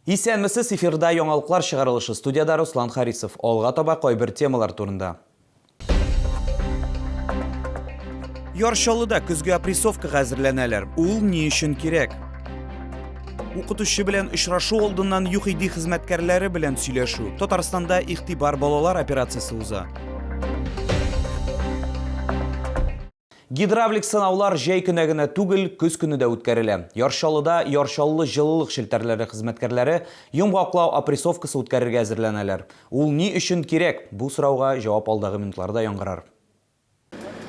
Исәнмесез, эфирда яңалыклар чыгарылышы, студиядә Руслан Харисов. Алга таба кайбер темалар турында. Яр Чаллыда көзге опрессовкага әзерләнәләр. Ул ни өчен кирәк? Укытучы белән очрашу алдыннан ЮХИДИ хезмәткәрләре белән сөйләшү. Татарстанда Игътибар балалар операциясе уза. Гидравлик сынаулар җәй көне генә түгел, көз көне дә үткәрелә. Яр Чаллыда Яр Чаллы җылылык челтәрләре хезмәткәрләре йомгаклау опрессовкасы үткәрергә әзерләнәләр. Ул ни өчен кирәк? Бу сорауга җавап алдагы минутларда яңгырар.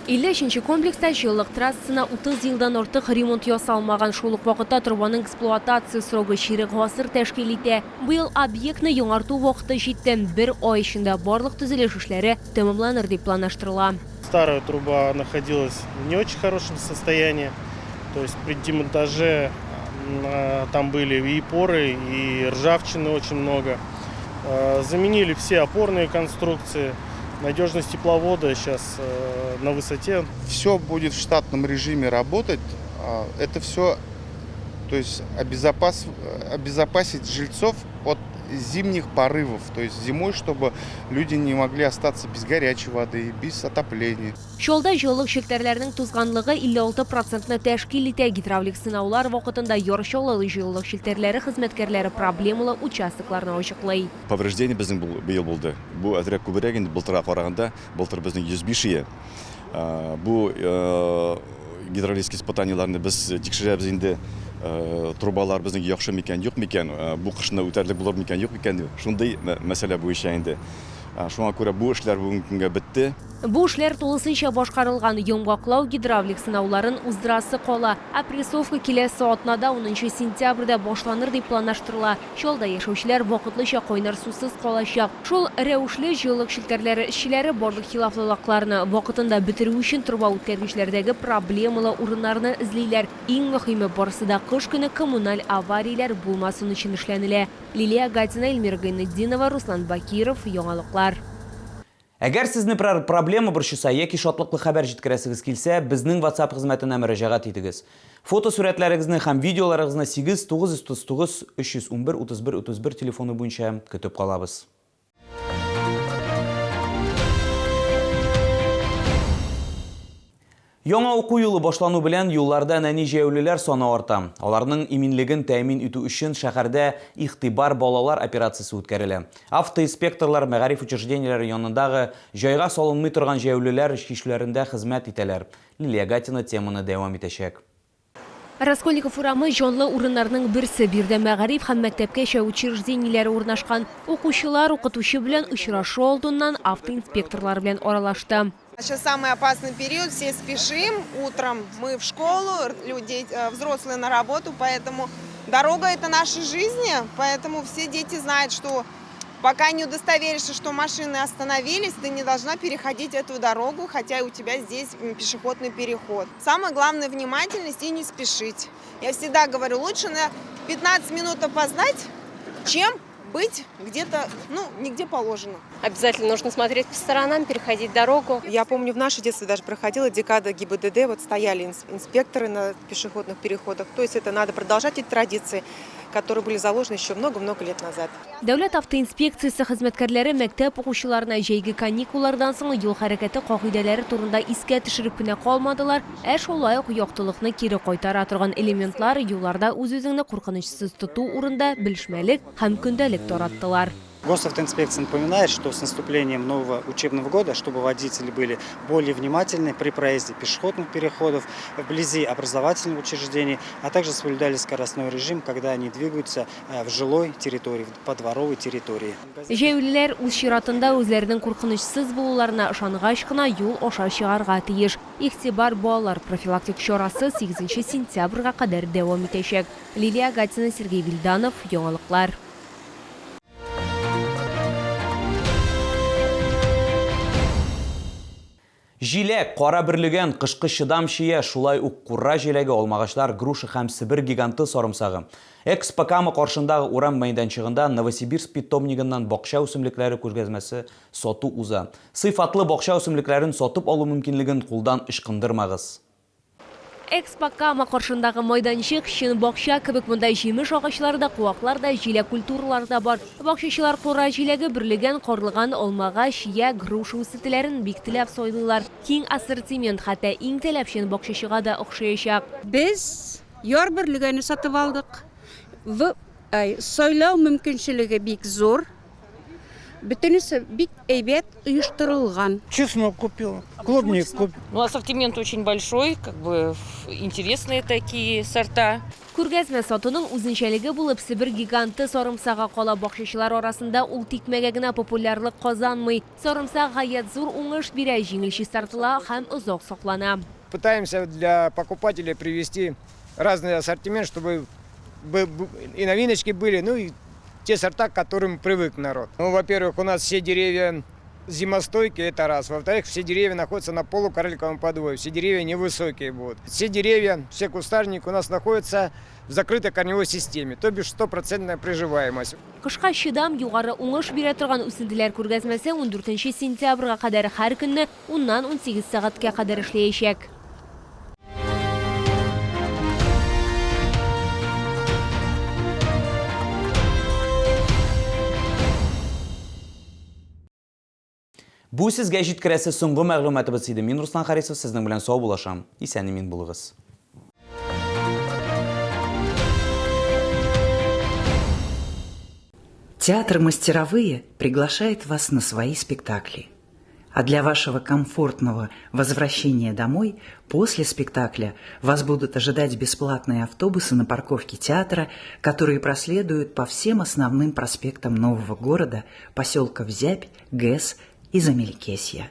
53 нче комплекста җылылык трассасына 30 елдан артык ремонт ясалмаган. Шул ук вакытта торбаның эксплуатация срогы чирек гасыр тәшкил итә. Быел объектны яңарту вакыты җитте. Бер ай эчендә барлык төзелеш эшләре тәмамланыр дип планлаштырыла. Старая труба находилась в не очень хорошем состоянии, то есть при демонтаже там были и поры, и ржавчины очень много. Заменили все опорные конструкции. Надежность тепловода сейчас на высоте. Все будет в штатном режиме работать. Это все, то есть обезопасить жильцов от зимних порывов, то есть зимой, чтобы люди не могли остаться без горячей воды, без отопления. Чаллыда җылылык челтәрләренең тузганлыгы 56 процентны тәшкил итә. Гидравлик сынаулар вакытында Яр Чаллы җылылык челтәрләре хезмәткәрләре проблемалы участокларны ачыклый. Повреждение безнең быел булды. Бу әзрәк күбрәк инде былтырга караганда. Былтыр безнең 105 ие. Бу гидравлический испытаниеләрне без тикшерәбез инде. Трубалар безнең яхшы микән, юк микән, бу кышны үтәрлек булыр микән, юк микән, шундый мәсьәлә буенча инде. Шуңа күрә бу эшләр бүгенге көнгә бетте. Бу эшләр тулысынча башкарылган. Йомгаклау гидравлик сынауларын уздырасы кала. Опрессовка киләсе атнада, унынчы сентябрьдә башланыр дип планлаштырыла. Чаллыда яшәүчеләр вакытлыча кайнар сусыз калачак. Шул рәвешле, җылылык челтәрләре эшчеләре барлык хилафлылыкларны вакытында бетерү өчен торба үткәргечләрдәге проблемалы урыннарны эзлиләр. Иң мөһиме, барысы да кыш көне коммуналь аварияләр булмасын өчен эшләнелә. Лилия Гатина, Эльмира Гайнетдинова, Руслан Бакиров, Яңалыклар. Әгәр сезне берәр проблема борчыса яки шатлыклы хәбәр җиткерәсегез килсә, безнең WhatsApp хезмәтенә мөрәҗәгать итегез. Фотосурәтләрегезне һәм видеоларыгызны 8 939 311 31 31 телефоны буенча көтеп калабыз. Яңа уку елы башлану белән юлларда нәни җәяүлеләр саны арта. Аларның иминлеген тәэмин итү өчен шәһәрдә Игътибар балалар операциясе үткәрелә. Автоинспекторлар мәгариф учреждениеләре янындагы җайга салынмый торган җәяүлеләр чишүләрендә хезмәт итәләр. Лилия Гатина теманы дәвам итәчәк. Раскольников урамы җанлы урыннарның берсе. Биредә мәгариф һәм мәктәпкәчә учреждениеләре урнашкан. Укучылар укытучы белән очрашу алдыннан автоинспекторлар белән аралашты. Сейчас самый опасный период, все спешим, утром мы в школу, люди, э, взрослые на работу, поэтому дорога это наша жизнь, поэтому все дети знают, что пока не удостоверишься, что машины остановились, ты не должна переходить эту дорогу, хотя у тебя здесь пешеходный переход. Самое главное внимательность и не спешить. Я всегда говорю, лучше на 15 минут опоздать, чем быть где-то, ну, нигде положено. Обязательно нужно смотреть по сторонам, переходить дорогу. Я помню, в наше детство даже проходила декада ГИБДД, вот стояли инспекторы на пешеходных переходах. То есть это надо продолжать эти традиции, которые были заложены еще много-много лет назад. Дәүләт автоинспекциясе хезмәткәрләре мәктәп укучыларына җәйге каникуллардан соң юл хәрәкәте кагыйдәләре турында искә төшереп кенә калмадылар, ә шулай ук яктылыкны кире кайтара торган элементлар, юлларда үз-үзеңне куркынычсыз тоту урында белешмәлек һәм көндәлек тараттылар. Госавтоинспекция напоминает, что с наступлением нового учебного года, чтобы водители были более внимательны при проезде пешеходных переходов, вблизи образовательных учреждений, а также соблюдали скоростной режим, когда они двигаются э, в жилой территории, по дворовой территории. Җәяүлеләр үз чиратында үзләренең куркынычсыз булуларына ышангач кына юл аша чыгарга тиеш. Игътибар, балалар профилактик чарасы сигезенче сентябрьгә кадәр дәвам итәчәк. Лилия Гатина, Сергей Вильданов, Яңалыклар. Җиләк, кара бөрлегән, кышкы чыдам чия, шулай ук кура җиләге, алмагачлар, груша һәм Себер гиганты сарымсагы. Экспо Кама каршындагы урам мәйданчыгында Новосибирск питомнигыннан бакча үсемлекләре күргәзмәсе сату уза. Сыйфатлы бакча үсемлекләрен сатып алу мөмкинлеген кулдан ычкындырмагыз. Экспо Кама каршындагы майданчык чын бакча кебек, монда җимеш агачлары да, куаклар да, җиләк культуралары да бар. Бакчачылар кара җиләге, бөрлегән, карлыган, алмагач, чия, груша үсентеләрен бик теләп сайлыйлар. Киң ассортимент хәтта иң таләпчән бакчачыга да охшаячак. Без яр бөрлегәне сатып алдык. В сайлау мөмкинчелеге бик зур. Бөтенесе бик әйбәт оештырылган. Чеснок купил, клубнику. Ну, ассортимент очень большой, как бы интересные такие сорта. Күргәзмә сатуның үзенчәлеге булып Себер гиганты сарымсагы кала. Бакчачылар арасында ул тикмәгә генә популярлык казанмый. Сарымсак гаять зур уңыш бирә, җиңел чистартыла һәм озак саклана. Пытаемся для покупателей привезти разный ассортимент, чтобы и новиночки были, ну и те сорта, к которым привык народ. Ну, во-первых, у нас все деревья зимостойкие, это раз. Во-вторых, все деревья находятся на полукарликовом подвое, все деревья невысокие будут. Все деревья, все кустарники у нас находятся в закрытой корневой системе, то бишь стопроцентная приживаемость. Кышка чыдам, югары уңыш бирә торган үсентеләр күргәзмәсе ундүртенче сентябрьгә кадәр һәр көнне уннан 18 сәгатькә кадәр эшләячәк. Бу сезгә җиткерәсе соңгы мәгълүматыбыз иде. Мин Руслан Харисов сезнең белән саубуллашам. Исән-имин булыгыз. Театр «Мастеровые» приглашает вас на свои спектакли. А для вашего комфортного возвращения домой после спектакля вас будут ожидать бесплатные автобусы на парковке театра, которые проследуют по всем основным проспектам нового города, поселков Зябь, ГЭС и Замелькесья.